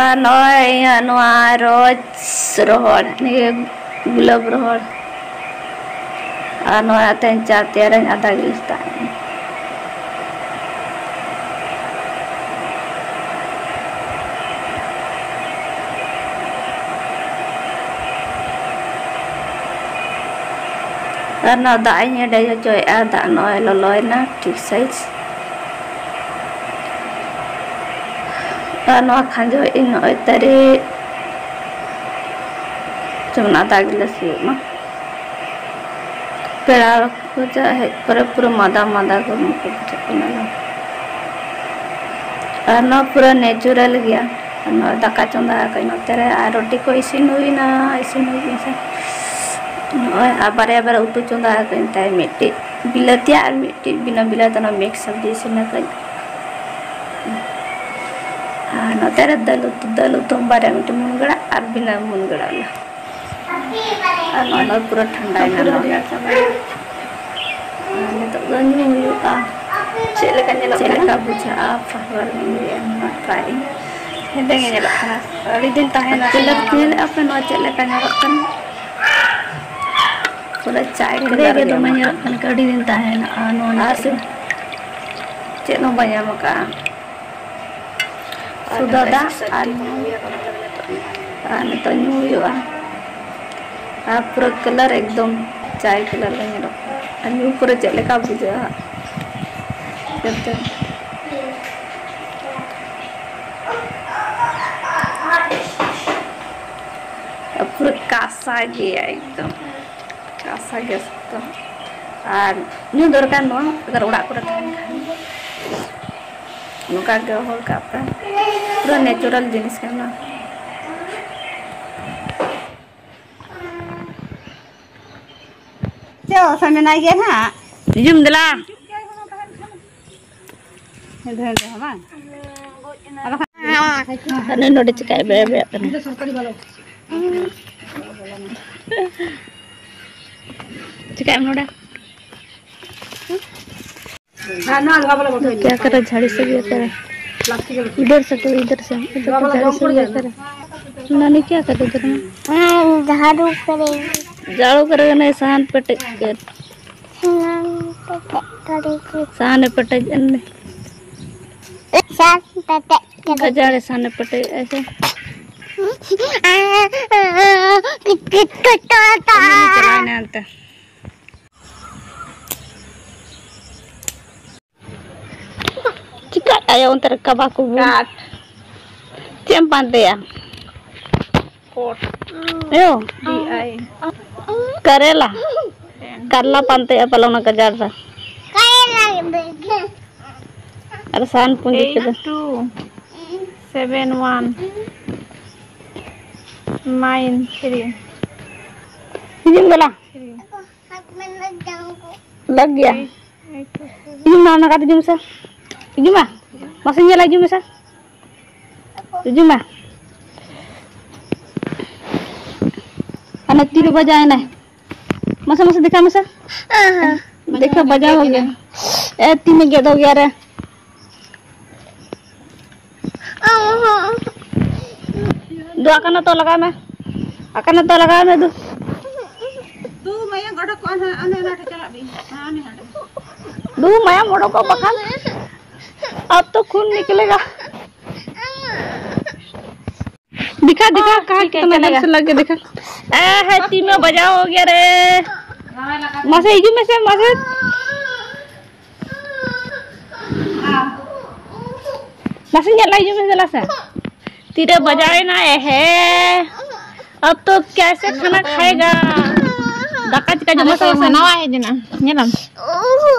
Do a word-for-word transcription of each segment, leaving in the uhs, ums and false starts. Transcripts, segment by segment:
ᱟᱨ ᱱᱚᱜᱼᱚᱭ ᱤᱧᱟᱹᱜ ᱱᱚᱣᱟ ᱨᱳᱡᱽ ᱨᱚᱦᱚᱲ, ᱱᱤᱭᱟᱹ ᱜᱩᱞᱟᱹᱵ ᱨᱚᱦᱚᱲ, ᱟᱨ ᱱᱚᱣᱟ ᱛᱮᱧ ᱪᱟ ᱛᱮᱭᱟᱨᱟᱹᱧ ᱟᱫᱷᱟ ᱜᱤᱞᱟᱹᱥ ᱫᱟᱜ᱾ ᱟᱨ ᱱᱚᱣᱟ ᱫᱟᱜ ᱤᱧ ᱦᱮᱰᱮᱡ ᱦᱚᱪᱚᱭᱮᱫᱼᱟ, ᱫᱟᱜ ᱱᱚᱜᱼᱚᱭ ᱞᱚᱞᱚᱭᱮᱱᱟ ᱴᱷᱤᱠ ᱥᱟᱭᱤᱡ᱾ ᱟᱨ ᱱᱚᱣᱟ ᱠᱷᱟᱸᱡᱚ ᱤᱧ ᱱᱚᱜᱼᱚᱭ ᱛᱟᱹᱨᱤ ᱡᱮᱢᱚᱱ ᱟᱫᱷᱟ ᱜᱤᱞᱟᱹᱥ ᱦᱩᱭᱩᱜ ᱢᱟ᱾ ᱯᱮᱲᱟ ᱠᱚ ᱡᱟ ᱦᱮᱡ ᱯᱚᱨᱮ ᱯᱩᱨᱟᱹ ᱢᱟᱫᱟ ᱢᱟᱫᱟ ᱜᱮ ᱦᱚᱲᱢᱚ ᱠᱚ ᱵᱩᱡᱷᱟᱹᱜ ᱠᱟᱱᱟ᱾ ᱟᱨ ᱱᱚᱣᱟ ᱯᱩᱨᱟᱹ natural ᱜᱮᱭᱟ᱾ ᱟᱨ ᱱᱚᱣᱟ ᱫᱟᱠᱟ ᱪᱚᱸᱫᱟ ᱟᱠᱟᱫ ᱱᱚᱛᱮ ᱨᱮ, ᱟᱨ ᱨᱩᱴᱤ ᱠᱚ ᱤᱥᱤᱱ ᱦᱩᱭᱱᱟ, ᱤᱥᱤᱱ ᱦᱩᱭ ᱠᱟᱱᱟ ᱥᱮ᱾ ᱱᱚᱜᱼᱚᱭ ᱟᱨ ᱵᱟᱨᱭᱟ ᱵᱟᱨᱭᱟ ᱩᱛᱩ ᱪᱚᱸᱫᱟ ᱟᱠᱟᱫ ᱛᱟᱭ, ᱢᱤᱫᱴᱤᱡ ᱵᱤᱞᱟᱹᱛᱤᱭᱟᱜ ᱟᱨ ᱢᱤᱫᱴᱤᱡ ᱵᱤᱱᱟᱹ ᱵᱤᱞᱟᱹᱛᱤ, ᱚᱱᱟ mix ᱥᱚᱵᱽᱡᱤ ᱤᱥᱤᱱ ᱟᱠᱟᱫ᱾ ᱟᱨ ᱱᱚᱛᱮ ᱨᱮ ᱫᱟᱹᱞ ᱩᱛᱩ, ᱫᱟᱹᱞ ᱩᱛᱩ ᱵᱟᱨᱭᱟ, ᱢᱤᱫᱴᱤᱡ ᱢᱩᱱᱜᱟᱹ ᱟᱲᱟᱜ ᱟᱨ ᱵᱤᱱᱟᱹ ᱢᱩᱱᱜᱟᱹ ᱟᱲᱟᱜ ᱞᱮ᱾ ᱟᱨ ᱱᱚᱣᱟ ᱫᱚ ᱯᱩᱨᱟᱹ ᱴᱷᱟᱱᱰᱟᱭᱮᱱᱟ ᱯᱩᱨᱟᱹ ᱱᱚᱣᱟ᱾ ᱨᱮᱭᱟᱲ ᱪᱟᱵᱟᱭᱮᱱᱟ᱾ ᱟᱨ ᱱᱤᱛᱚᱜ ᱫᱚ ᱧᱩ ᱦᱩᱭᱩᱜᱼᱟ᱾ ᱪᱮᱫ ᱞᱮᱠᱟ ᱧᱮᱞᱚᱜ ᱪᱮᱫ ᱠᱟᱱᱟ? ᱞᱮᱠᱟ ᱵᱩᱡᱷᱟᱹᱜᱼᱟ? ᱯᱟᱦᱞᱟ ᱨᱮ ᱧᱩᱭᱮᱫᱼᱟ, ᱱᱚᱣᱟ try ᱤᱧ᱾ ᱦᱮᱸᱫᱮ ᱜᱮ ᱧᱮᱞᱚᱜ ᱠᱟᱱᱟ᱾ ᱟᱹᱰᱤ ᱫᱤᱱ ᱛᱟᱦᱮᱱᱟ᱾ ᱠᱟᱞᱟᱨ ᱧᱮᱞᱮᱫᱼᱟ ᱯᱮ ᱱᱚᱣᱟ ᱪᱮᱫ ᱞᱮᱠᱟ ᱧᱮᱞᱚᱜ ᱠᱟᱱᱟ? ᱯᱩᱨᱟᱹ ᱪᱟᱭ ᱦᱮᱸᱫᱮ ᱠᱟᱞᱟᱨ ᱜᱮ ᱜᱮ ᱫᱚᱢᱮ ᱧᱮᱞᱚᱜ ᱠᱟᱱᱟ᱾ ᱧᱮᱞᱚᱜ ᱠᱟᱱᱟ, ᱟᱹᱰᱤ ᱫᱤᱱ ᱛᱟᱦᱮᱱᱟ᱾ ᱟᱨ ᱱᱚᱣᱟ ᱟᱨ ᱧᱮᱞᱚᱜ ᱥᱩ-, ᱠᱟᱱᱟ᱾ ᱪᱮᱫ ᱦᱚᱸ ᱵᱟᱹᱧ ᱮᱢ ᱟᱠᱟᱫᱼᱟ᱾ ᱥᱩᱫᱷᱟ ᱫᱟᱜ ᱟᱨ ᱧᱩ᱾ ᱟᱨ ᱱᱤᱛᱚᱜ ᱧᱩ ᱦᱩᱭᱩᱜᱼᱟ᱾ ᱟᱨ ᱯᱩᱨᱟᱹ ᱠᱟᱞᱟᱨ ᱮᱠᱫᱚᱢ ᱪᱟᱭ ᱠᱟᱞᱟᱨ ᱜᱮ ᱧᱮᱞᱚᱜ ᱠᱟᱱᱟ᱾ ᱟᱨ ᱧᱩ ᱯᱚᱨᱮ ᱪᱮᱫ ᱞᱮᱠᱟ ᱵᱩᱡᱷᱟᱹᱜᱼᱟ ᱦᱟᱸᱜ? ᱡᱚᱛᱚ ᱯᱩᱨᱟᱹ ᱠᱟᱥᱟ ᱜᱮᱭᱟ ᱮᱠᱫᱚᱢ, ᱠᱟᱥᱟ ᱜᱮᱭᱟ ᱥᱚᱠᱛᱚ᱾ ᱟᱨ ᱧᱩ ᱫᱚᱨᱠᱟᱨ ᱱᱚᱣᱟ, ᱟᱜᱟᱨ ᱚᱲᱟᱜ ᱠᱚᱨᱮ ᱛᱟᱦᱮᱱ ᱠᱷᱟᱱ᱾ ᱱᱚᱝᱠᱟ ᱜᱮ ᱨᱚᱦᱚᱲ ᱠᱟᱜ ᱯᱮ, ᱯᱩᱨᱟᱹ natural ᱡᱤᱱᱤᱥ ᱠᱟᱱᱟ᱾ ᱪᱮᱫ ᱥᱮ ᱢᱮᱱᱟᱭ ᱜᱮᱭᱟ ᱱᱟᱦᱟᱜ? ᱦᱤᱡᱩᱜ ᱢᱮ ᱫᱮᱞᱟ᱾ ᱦᱮᱸᱫᱮ ᱦᱮᱸᱫᱮ ᱦᱚᱸ ᱵᱟᱝ? ᱟᱨ ᱵᱟᱠᱷᱟᱱ ᱦᱟᱱᱮ ᱱᱚᱰᱮ ᱪᱤᱠᱟᱹᱭ ᱵᱮ-, ᱵᱮ-, ᱠᱟᱱᱟ᱾ ᱪᱤᱠᱟᱹᱭ ᱮᱢ ᱱᱚᱰᱮ? ᱱᱚᱛᱮ ᱟᱠᱟᱨᱮ ᱡᱷᱟᱹᱲᱤ ᱥᱟᱹᱜᱤ ᱟᱠᱟᱨᱮ᱾ इधर से तो इधर से, इधर तो झाड़ू से ये करे। नानी क्या कर इधर में? झाड़ू करेगी। झाड़ू करेगा नहीं, साहन पटक कर। साहन पटक करेगी। साहन पटक करने। साहन पटक करेगी। गजाड़े साहन पटक ऐसे। किट किट कटोता। चलाने आता। ᱪᱤᱠᱟᱹᱜ ᱟᱭᱳ ᱚᱱᱛᱮ ᱨᱮ ᱠᱟᱵᱟ ᱠᱚ ᱵᱩᱱ? ᱠᱟᱴ᱾ ᱪᱮᱫ ᱮᱢ ᱯᱟᱱᱛᱮᱭᱟ? ᱠᱚᱴ᱾ ᱟᱭᱳ᱾ ᱰᱤ ᱟᱭ᱾ ᱠᱟᱨᱮᱞᱟ᱾ ᱠᱟᱨᱞᱟ ᱯᱟᱱᱛᱮᱭᱟ ᱯᱟᱞᱮ ᱚᱱᱟ ᱜᱟᱡᱟᱲ ᱨᱮ᱾ ᱟᱨ ᱥᱟᱦᱟᱱ ᱯᱩᱸᱡᱤ ᱠᱮᱫᱟ᱾ Eight two seven one nine three᱾ ᱦᱤᱡᱩᱜ ᱢᱮ ᱞᱟ᱾ ᱞᱟᱜ ᱜᱮᱭᱟ᱾ ᱦᱤᱡᱩᱜ ᱢᱮ, ᱚᱱᱟ ᱠᱟᱛᱮ ᱦᱤᱡᱩᱜ ᱢᱮᱥᱮ᱾ ᱦᱤᱡᱩᱜ ᱢᱮ᱾ ᱢᱟᱥᱮ ᱧᱮᱞᱟ, ᱦᱤᱡᱩᱜ ᱢᱮᱥᱮ᱾ ᱦᱤᱡᱩᱜ ᱢᱮ᱾ ᱦᱟᱱᱮ ᱛᱤᱨᱮ ᱵᱟᱡᱟᱣ ᱮᱱᱟᱭ᱾ ᱢᱟᱥᱮ, ᱢᱟᱥᱮ ᱫᱮᱠᱷᱟ ᱢᱮᱥᱮ᱾ ᱫᱮᱠᱷᱟ ᱵᱟᱡᱟᱣ ᱜᱮ᱾ ᱮ, ᱛᱤ ᱢᱮ ᱜᱮᱫᱚᱜ ᱜᱮᱭᱟ ᱨᱮ᱾ ᱫᱩ, ᱟᱠᱟᱱᱟ ᱛᱚ ᱞᱟᱜᱟᱣ ᱢᱮ᱾ ᱟᱠᱟᱱᱟ ᱛᱚ ᱞᱟᱜᱟᱣ ᱢᱮ ᱫᱩ᱾ ᱫᱩ, ᱢᱟᱭᱟᱝ ᱚᱰᱚᱠᱚᱜᱼᱟ ᱱᱟᱦᱟᱜ, ᱚᱱᱮ ᱚᱱᱟ ᱴᱷᱮᱱ ᱪᱟᱞᱟᱜ ᱵᱤᱱ᱾ ᱦᱮᱸ, ᱚᱱᱮ ᱚᱸᱰᱮ᱾ ᱫᱩ, ᱢᱟᱭᱟᱢ ᱚᱰᱚᱠᱚᱜ ᱵᱟᱠᱷᱟᱱ᱾ ᱟᱵ ᱛᱚ ᱠᱷᱩᱱ ᱱᱤᱠᱞᱮᱜᱟ᱾ ᱫᱤᱠᱷᱟ, ᱫᱤᱠᱷᱟ, ᱠᱟᱦᱟᱸ ᱠᱤᱛᱱᱟ ᱫᱮᱨ ᱥᱮ ᱞᱟᱜ ᱜᱮ ᱫᱤᱠᱷᱟ᱾ ᱮ, ᱦᱮ, ᱛᱤ ᱢᱮ ᱵᱟᱡᱟᱣ ᱦᱳ ᱜᱮᱭᱟ ᱨᱮ᱾ ᱢᱟᱥᱮ ᱦᱤᱡᱩᱜ ᱢᱮᱥᱮ, ᱢᱟᱥᱮ᱾ ᱢᱟᱥᱮ ᱧᱮᱞ ᱦᱤᱡᱩᱜ ᱢᱮ, ᱫᱮᱞᱟ ᱥᱮ᱾ ᱛᱤᱨᱮ ᱵᱟᱡᱟᱣ ᱮᱱᱟ, ᱮᱦᱮ᱾ ᱟᱵ ᱛᱚ ᱠᱮᱥᱮ ᱠᱷᱟᱱᱟ ᱠᱷᱟᱭᱮᱜᱟ? ᱫᱟᱠᱟ ᱪᱤᱠᱟ ᱡᱚᱢᱟ ᱥᱮ ᱵᱟᱝ? ᱱᱟᱣᱟ ᱦᱮᱡ ᱮᱱᱟ, ᱧᱮᱞᱟᱢ᱾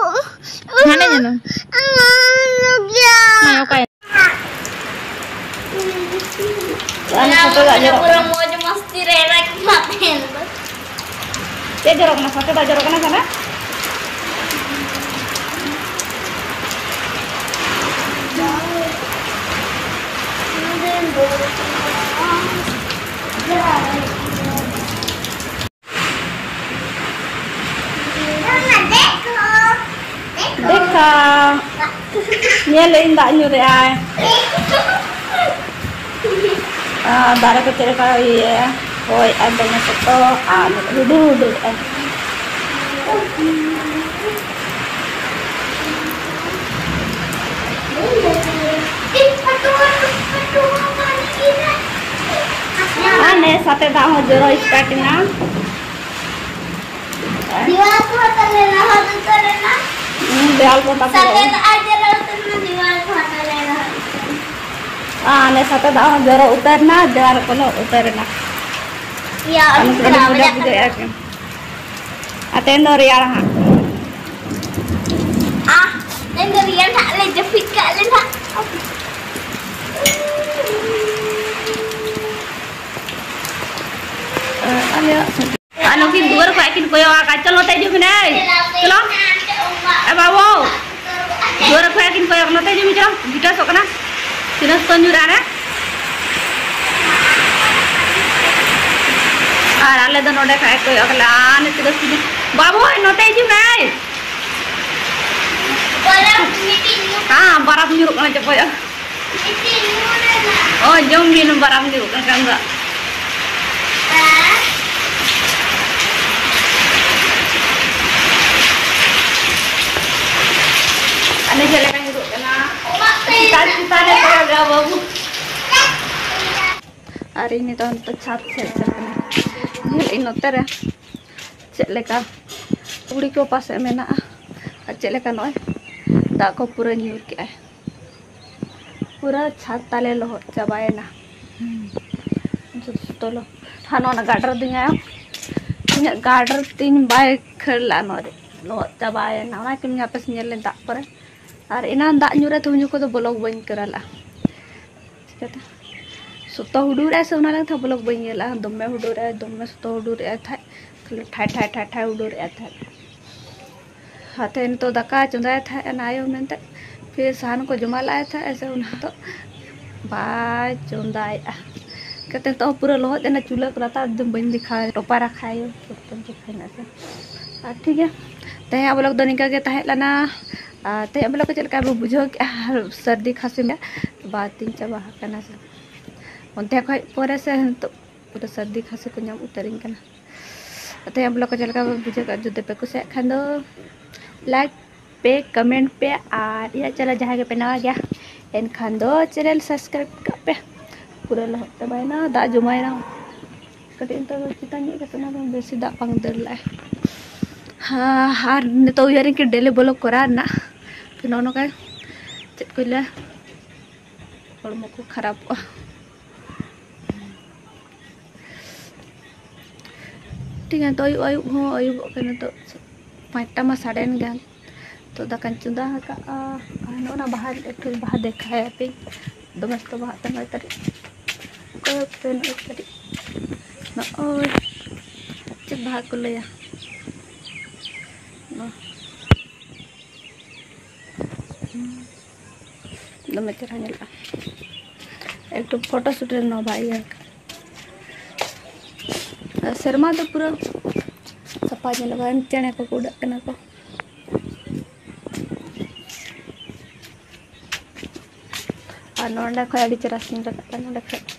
ᱦᱟᱱᱮ ᱧᱮᱞᱟᱢ᱾ ᱦᱮᱸ, ᱚᱠᱟᱭ? ᱟᱨ ᱯᱷᱳᱴᱳ ᱫᱟᱜ ᱡᱚᱨᱚᱜ ᱠᱟᱱᱟ᱾ ᱯᱩᱨᱟᱹ ᱢᱚᱡᱽ ᱢᱚᱥᱛᱤ ᱨᱮ ᱨᱟᱡᱽ ᱢᱟ ᱛᱟᱦᱮᱱ ᱫᱚ᱾ ᱪᱮᱫ ᱡᱚᱨᱚᱜ ᱠᱟᱱᱟ? ᱯᱷᱳᱴᱳ ᱫᱟᱜ ᱡᱚᱨᱚᱜ ᱠᱟᱱᱟ ᱥᱟᱱᱟ? देख ᱧᱮᱞ ᱤᱧ ᱫᱟᱜ ᱧᱩᱨᱮᱜᱼᱟᱭ᱾ ᱟᱨ ᱫᱟᱨᱮ ᱠᱚ ᱪᱮᱫ ᱞᱮᱠᱟ ᱤᱭᱟᱹ ᱦᱚᱭ ᱟᱨ ᱫᱚᱢᱮ ᱥᱚᱠᱛᱚ ᱟᱨ ᱦᱩᱰᱩᱨ ᱦᱩᱰᱩᱨᱮᱜᱼᱟᱭ᱾ ᱟᱨ ᱱᱮ ᱥᱟᱛᱮ ᱫᱟᱜ ᱦᱚᱸ ᱡᱚᱨᱚ start ᱮᱱᱟ᱾ ᱫᱮᱣᱟᱞ ᱠᱚᱦᱚᱸ ᱛᱟᱞᱮ ᱞᱚᱦᱚᱫ ᱩᱛᱟᱹᱨ ᱮᱱᱟ᱾ ᱦᱩᱸ, ᱫᱮᱣᱟᱞ ᱠᱚ ᱛᱟᱯᱮ ᱥᱟᱛᱮ ᱫᱟᱜ ᱡᱚᱨᱚ ᱩᱛᱟᱹᱨ ᱮᱱᱟ, ᱫᱮᱣᱟᱞ ᱠᱚᱦᱚᱸ ᱛᱟᱞᱮ ᱞᱚᱦᱚᱫ ᱩᱛᱟᱹᱨ ᱮᱱᱟ᱾ ᱟᱨ ᱱᱮ ᱥᱟᱛᱮ ᱫᱟᱜ ᱦᱚᱸ ᱡᱚᱨᱚ ᱩᱛᱟᱹᱨ ᱮᱱᱟ, ᱫᱮᱣᱟᱞ ᱠᱚ ᱞᱚᱦᱚᱫ ᱩᱛᱟᱹᱨ ᱮᱱᱟ᱾ ᱤᱭᱟ, ᱟᱹᱰᱤ ᱟᱹᱰᱤ ᱪᱮᱦᱨᱟ ᱢᱚᱡᱟ ᱵᱩᱡᱷᱟᱹᱜ ᱠᱟᱱᱟ᱾ ᱵᱩᱡᱷᱟᱹᱜᱼᱟ ᱟᱨᱠᱤ᱾ ᱟᱨ ᱛᱮᱦᱮᱧ ᱫᱚ ᱨᱮᱭᱟᱲᱟ ᱦᱟᱸᱜ᱾ ᱟᱦ, ᱛᱮᱦᱮᱧ ᱫᱚ ᱨᱮᱭᱟᱲ ᱦᱟᱸᱜ ᱞᱮ ᱡᱟᱹᱯᱤᱫ ᱠᱟᱜ ᱞᱮ ᱦᱟᱸᱜ᱾ ᱟᱨ ᱱᱩᱠᱤᱱ ᱫᱩᱣᱟᱹᱨ ᱠᱷᱚᱱ ᱠᱤᱱ ᱠᱚᱭᱚᱜ ᱟᱠᱟᱫ᱾ ᱪᱚᱞᱚ, ᱱᱚᱛᱮ ᱦᱤᱡᱩᱜ ᱢᱮ ᱱᱟᱭ᱾ ᱪᱚᱞᱚ᱾ ᱮ ᱵᱟᱹᱵᱩ᱾ ᱫᱩᱣᱟᱹᱨ ᱠᱷᱚᱱ ᱠᱤᱱ ᱠᱚᱭᱚᱜ, ᱱᱚᱛᱮ ᱦᱤᱡᱩᱜ ᱢᱮ, ᱪᱚᱞᱚ᱾ ᱜᱤᱴᱟᱹᱥᱚᱜ ᱠᱟᱱᱟ᱾ ᱛᱤᱱᱟᱹᱜ ᱥᱚᱛᱚ ᱧᱩᱨᱟ ᱨᱮ᱾ ᱟᱨ ᱟᱞᱮ ᱫᱚ ᱱᱚᱰᱮ ᱠᱷᱚᱱ ᱠᱚᱭᱚᱜ ᱠᱟᱱᱟ᱾ ᱟᱨ ᱱᱤᱛᱚᱜ ᱫᱚ ᱥᱤᱫᱷᱟᱹ, ᱵᱟᱹᱵᱩ, ᱱᱚᱛᱮ ᱦᱤᱡᱩᱜ ᱢᱮ᱾ ᱦᱮᱸ, ᱵᱟᱨᱟᱯ ᱧᱩᱨᱩᱜ ᱠᱟᱱᱟ ᱪᱚᱯᱚᱡ᱾ ᱚ, ᱡᱚᱢ ᱵᱤᱱ, ᱵᱟᱨᱟᱢ ᱧᱩᱨᱩᱜ ᱠᱟᱱ ᱠᱷᱟᱱ ᱫᱚ᱾ ᱟᱞᱮ ᱪᱮᱫ ᱞᱮᱠᱟ ᱧᱩᱨᱩᱜ ᱠᱟᱱᱟ? ᱪᱮᱛᱟᱱ, ᱪᱮᱛᱟᱱ ᱨᱮ ᱠᱚᱭᱚᱜᱟ ᱵᱟᱹᱵᱩ᱾ ᱟᱨ ᱤᱧ ᱱᱤᱛᱚᱜ ᱱᱚᱛᱮ ᱪᱷᱟᱫᱽ ᱥᱮᱫ ᱪᱟᱞᱟᱜ ᱠᱟᱱᱟ᱾ ᱧᱮᱞ ᱤᱧ ᱱᱚᱛᱮ ᱨᱮ ᱪᱮᱫ ᱞᱮᱠᱟ ᱠᱩᱲᱤ ᱠᱚ ᱯᱟᱥᱮᱡ ᱢᱮᱱᱟᱜᱼᱟ᱾ ᱟᱨ ᱪᱮᱫ ᱞᱮᱠᱟ ᱱᱚᱜᱼᱚᱭ ᱫᱟᱜ ᱠᱚ ᱯᱩᱨᱟᱹ ᱧᱩᱨ ᱠᱮᱜᱼᱟᱭ᱾ ᱯᱩᱨᱟᱹ ᱪᱷᱟᱫᱽ ᱛᱟᱞᱮ ᱞᱚᱦᱚᱫ ᱪᱟᱵᱟᱭᱮᱱᱟ᱾ ᱡᱚᱛᱚ ᱞᱚ-, ᱦᱟᱱᱟ ᱚᱱᱟ ᱜᱟᱰᱟᱨ ᱫᱤᱧ ᱟᱭᱳ᱾ ᱤᱧᱟᱹᱜ ᱜᱟᱰᱟᱨ ᱛᱤᱧ ᱵᱟᱭ ᱠᱷᱟᱹᱲ ᱞᱟᱜᱼᱟ ᱱᱚᱣᱟ ᱨᱮ᱾ ᱞᱚᱦᱚᱫ ᱪᱟᱵᱟᱭᱮᱱᱟ᱾ ᱚᱱᱟ ᱠᱤᱱ ᱦᱟᱯᱮ ᱥᱮ ᱧᱮᱞ ᱞᱮ ᱫᱟᱜ ᱯᱚᱨᱮ᱾ ᱟᱨ ᱮᱱᱟᱱ ᱫᱟᱜ ᱧᱩᱨ ᱨᱮ ᱛᱚ ᱩᱱ ᱡᱚᱠᱷᱚᱱ ᱫᱚ ᱵᱞᱚᱜ ᱵᱟᱹᱧ ᱠᱚᱨᱟᱣ ᱞᱟᱜᱼᱟ᱾ ᱪᱤᱠᱟᱹᱛᱮ? ᱥᱚᱛᱚ ᱦᱩᱰᱩᱨᱮᱜᱼᱟᱭ ᱥᱮ ᱚᱱᱟ ᱞᱟᱹᱜᱤᱫ ᱛᱮ ᱵᱞᱚᱜ ᱵᱟᱹᱧ ᱧᱮᱞᱟ᱾ ᱫᱚᱢᱮ ᱦᱩᱰᱩᱨᱮᱜᱼᱟᱭ, ᱫᱚᱢᱮ ᱥᱚᱛᱚ ᱦᱩᱰᱩᱨᱮᱜᱼᱟᱭ ᱛᱟᱦᱮᱸᱫ᱾ ᱠᱷᱟᱹᱞᱤ ᱴᱷᱟᱭ, ᱴᱷᱟᱭ, ᱴᱷᱟᱭ, ᱴᱷᱟᱭ ᱦᱩᱰᱩᱨᱮᱜᱼᱟᱭ ᱛᱟᱦᱮᱸᱫ᱾ ᱦᱟᱛᱮ ᱱᱤᱛᱚᱜ ᱫᱟᱠᱟ ᱪᱚᱸᱫᱟᱭ ᱛᱟᱦᱮᱸᱫ ᱟᱭᱳ ᱢᱮᱱᱛᱮ, ᱯᱷᱤᱨ ᱥᱟᱦᱟᱱ ᱠᱚ ᱡᱚᱢᱟ ᱞᱟᱜᱼᱟᱭ ᱛᱟᱦᱮᱸᱫ ᱥᱮ ᱚᱱᱟ ᱫᱚ ᱵᱟᱭ ᱪᱚᱸᱫᱟᱭᱮᱜᱼᱟ᱾ ᱠᱟᱛᱮ ᱱᱤᱛᱚᱜ ᱦᱚᱸ ᱯᱩᱨᱟᱹ ᱞᱚᱦᱚᱫ ᱮᱱᱟ ᱪᱩᱞᱦᱟᱹ ᱠᱚ ᱞᱟᱛᱟᱨ, ᱮᱠᱫᱚᱢ ᱵᱟᱹᱧ ᱫᱮᱠᱷᱟᱣ, ᱴᱚᱯᱟ ᱨᱟᱠᱷᱟᱭ ᱪᱮᱫ ᱪᱚᱝ ᱪᱤᱠᱟᱹᱭᱮᱱᱟ ᱥᱮ᱾ ᱟᱨ ᱴᱷᱤᱠ ᱜᱮᱭᱟ, ᱛᱮᱦᱮᱧᱟᱜ ᱵᱞᱚᱜ ᱫᱚ ᱱᱤᱝᱠᱟᱹ ᱜᱮ ᱛᱟᱦᱮᱸ ᱞᱮᱱᱟ᱾ ᱟᱨ ᱛᱮᱦᱮᱧ ᱵᱚᱞᱮ ᱠᱚ ᱪᱮᱫ ᱞᱮᱠᱟ ᱵᱚ ᱵᱩᱡᱷᱟᱹᱣ ᱠᱮᱜᱼᱟ? ᱟᱨ ᱥᱟᱹᱨᱫᱤ ᱠᱷᱟᱸᱥᱤ ᱢᱮ ᱵᱟᱫ ᱛᱤᱧ ᱪᱟᱵᱟ ᱟᱠᱟᱱᱟ ᱥᱮ᱾ ᱚᱱᱛᱮ ᱠᱷᱚᱡ ᱯᱚᱨᱮ ᱥᱮ ᱱᱤᱛᱚᱜ ᱯᱩᱨᱟᱹ ᱥᱟᱹᱨᱫᱤ ᱠᱷᱟᱸᱥᱤ ᱠᱚ ᱧᱟᱢ ᱩᱛᱟᱹᱨᱤᱧ ᱠᱟᱱᱟ᱾ ᱛᱮᱦᱮᱧ ᱵᱚᱞᱮ ᱠᱚ ᱪᱮᱫ ᱞᱮᱠᱟ ᱵᱚ ᱵᱩᱡᱷᱟᱹᱣ ᱠᱮᱜᱼᱟ? ᱡᱩᱫᱤ ᱯᱮ ᱠᱩᱥᱤᱭᱟᱜ ᱠᱷᱟᱱ ᱫᱚ like ᱯᱮ, comment ᱯᱮ, ᱟᱨ ᱤᱧᱟᱹᱜ channel ᱡᱟᱦᱟᱸᱭ ᱜᱮᱯᱮ ᱱᱟᱣᱟ ᱜᱮᱭᱟ, ᱮᱱᱠᱷᱟᱱ ᱫᱚ channel subscribe ᱠᱟᱜ ᱯᱮ᱾ ᱯᱩᱨᱟᱹ ᱞᱚᱦᱚᱫ ᱪᱟᱵᱟᱭᱮᱱᱟ, ᱫᱟᱜ ᱡᱚᱢᱟᱭᱮᱱᱟ᱾ ᱠᱟᱹᱴᱤᱡ ᱱᱤᱛᱚᱜ ᱫᱚ ᱪᱮᱛᱟᱱ ᱧᱚᱜ ᱠᱟᱛᱮ ᱚᱱᱟ ᱫᱚ ᱵᱮᱥᱤ ᱫᱟᱜ ᱵᱟᱝ ᱫᱟᱹᱲ ᱞᱮᱜᱼᱟᱭ᱾ ᱦᱮᱸ, ᱟᱨ ᱱᱤᱛᱚᱜ ᱩᱭᱦᱟᱹᱨᱤᱧ ᱠᱤ daily vlog ᱠᱚᱨᱟᱣ ᱨᱮᱱᱟᱜ, ᱯᱷᱤᱨ ᱱᱚᱜᱼᱚ ᱱᱚᱝᱠᱟ ᱪᱮᱫ ᱠᱚ ᱞᱟᱹᱭᱟ, ᱦᱚᱲᱢᱚ ᱠᱚ ᱠᱷᱟᱨᱟᱯᱚᱜᱼᱟ᱾ ᱴᱷᱤᱠ ᱜᱮᱭᱟ, ᱱᱤᱛᱚᱜ ᱟᱹᱭᱩᱵ, ᱟᱹᱭᱩᱵ ᱦᱚᱸ ᱟᱹᱭᱩᱵᱚᱜ ᱠᱟᱱᱟ, ᱱᱤᱛᱚᱜ ᱯᱟᱸᱪᱴᱟ ᱢᱟ ᱥᱟᱰᱮᱭᱮᱱ ᱜᱮ᱾ ᱛᱚ ᱫᱟᱠᱟᱧ ᱪᱚᱸᱫᱟ ᱟᱠᱟᱫᱼᱟ᱾ ᱟᱨ ᱱᱚᱜᱼᱚ ᱱᱟ ᱵᱟᱦᱟ, ᱮᱠᱴᱩ ᱵᱟᱦᱟ ᱫᱮᱠᱷᱟᱭᱟᱯᱮ᱾ ᱫᱚᱢᱮ ᱥᱚᱠᱛᱚ ᱵᱟᱦᱟᱜ ᱠᱟᱱᱟ ᱱᱚᱜᱼᱚᱭ ᱛᱟᱹᱨᱤᱡ᱾ ᱠᱚᱭᱚᱜ ᱯᱮ ᱱᱚᱜᱼᱚᱭ ᱛᱟᱹᱨᱤᱡ᱾ ᱱᱚᱜᱼᱚᱭ ᱪᱮᱫ ᱵᱟᱦᱟ ᱠᱚ ᱞᱟᱹᱭᱟ? ᱱᱚᱣᱟ᱾ ᱫᱚᱢᱮ ᱪᱮᱦᱨᱟ ᱧᱮᱞᱚᱜᱼᱟ᱾ ᱮᱠᱫᱚᱢ photo shoot ᱨᱮ ᱱᱚᱣᱟ ᱵᱟᱦᱟ ᱤᱭᱟᱹ ᱟᱠᱟᱱᱟ᱾ ᱟᱨ ᱥᱮᱨᱢᱟ ᱫᱚ ᱯᱩᱨᱟᱹ ᱥᱟᱯᱷᱟ ᱧᱮᱞᱚᱜᱼᱟ᱾ ᱪᱮᱬᱮ ᱠᱚᱠᱚ ᱩᱰᱟᱹᱜ ᱠᱟᱱᱟ ᱠᱚ᱾ ᱟᱨ ᱱᱚᱸᱰᱮ ᱠᱷᱚᱡ ᱟᱹᱰᱤ ᱪᱮᱦᱨᱟ ᱥᱤᱱ ᱨᱟᱠᱟᱵ ᱠᱟᱱᱟ, ᱱᱚᱸᱰᱮ ᱠᱷᱚᱡ᱾